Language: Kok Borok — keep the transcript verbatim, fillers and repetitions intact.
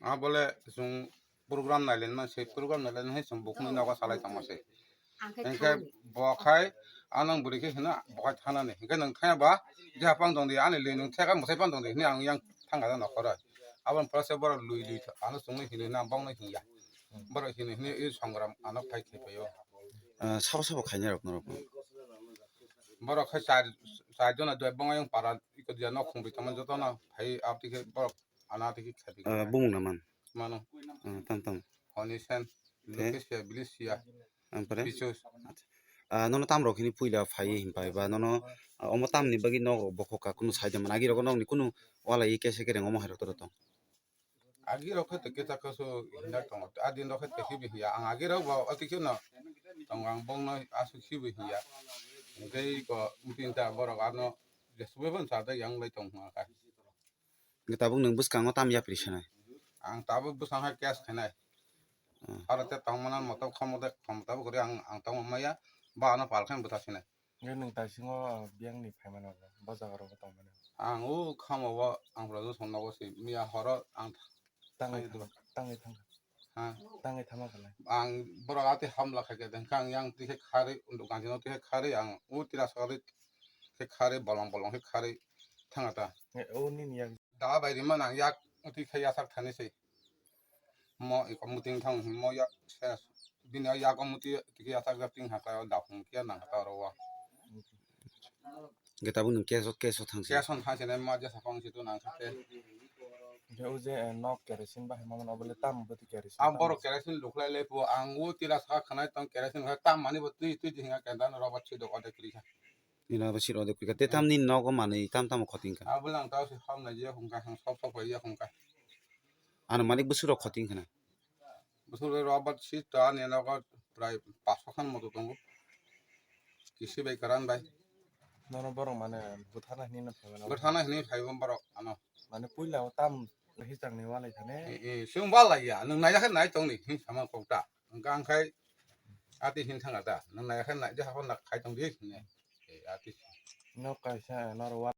A bole chwng program nailen man se, program nailen hai chwng bukuni nogo salai tongma se. Ang khe Hingke thani. Bo khai anang bwrwi khe hino bo khai thanani. Hingke nwng thaya ba je hapang tong di ani lwi nwng theka mwsai pan tong di hini ang yang thanga da nokhoro. Aboni pore se borok lwi lwi ano chwngno hini hini ang bongno hinya. Borok hini hini i songram ano phai khe paio. Ah, sabo sabo khainai rok norok. Borok khai char char jona doi bongo yang para iko dia nok khumbi tongma jotono phai abti khe borok ano abti khe khadi. Ah, bumung naman. Mano. Ah, tam tam. Honi sen. Te? Lukisia bilisia. Ampore? Bichus. Ah, nono tam rok hini puila phai himpai ba nono, ah, omo tamni bagwi nok rok bokhok ka kunu sai de man agi rok nokni kunu wala i kese kereng omo hai rok toro tong. Agi rok khe teke ta kaso hinda tongo. A din rok khe teke bi hiya. Ang agi rok bo ati khe no tongo ang bong no asu khi bi hiya. Tei ko tin ta borok ano jeswe bon sa da yang lai tong ha ka. Nge tabuk nwng bwskango tam yapri sanai? Ang tabuk bwskango hai case khainai. Hmm. Aro te tongmana moto khamode khamtabo gori ang, ang tongma maya ba ano pal khe bwtha sinai. Nge nwng taisingo biyangni phaimano bo jaga rogo tongmani. Ang o khamo o ang bwrajwk songnogo se miya horo ang Tangwi thang-, tangwi thang. Ha? Tangwi thangma khalai. Ang borok ati hamla khaikhe tongkha ang yang tikhe kharwi undo ganjino tikhe kharwi ang o tira sakali khe kharwi bolong bolong khe kharwi thanga ta. E, o nini yak. Da bai rima nang yak uti khe yasak thani se. Mo iko muting thang mo yak ses. Bini yak muti tikhe yasak jak ting hakha o daphung khe nang ta ro wa. Hingke tabuk nwng case o, case o thangsi. Case o thangsi nai ma jesa phang si tu nang kha te. Hingke o je, eh, nok kerosene bahai ma mano, obole tam bwtwi kerosene. Ang borok kerosene lukhlai le po, ang o tira saka khanai tong kerosene khai tam mani bo twi twi hinga kenda no roba si dok ode kri kha. Nina bo sir ode kri kha. Te tam ni nogo manwi tam tamo khoting kha. Abole ang tao si ham na je hung kha, hang sop sop ya hung kha. Ano mani bwswk rok khoting khna. Bwswk rok abar si ta ani nogo prai paso khan moto tongo. Kisi bai karan bai. Nono borok mane bwthana hinwi no phaimano. Bwthana hinwi phaibo borok ano. Mane puila o tam hisang ni walai thane. E, e, sung walai ya. Nwng nai ya khe nai tong ni hin sama kok ta. Hwnkha ang khai ati hin thanga ta. Nwng nai ya khe nai ja ha na khai tong di hin. E, ati. No kaisa noro wa.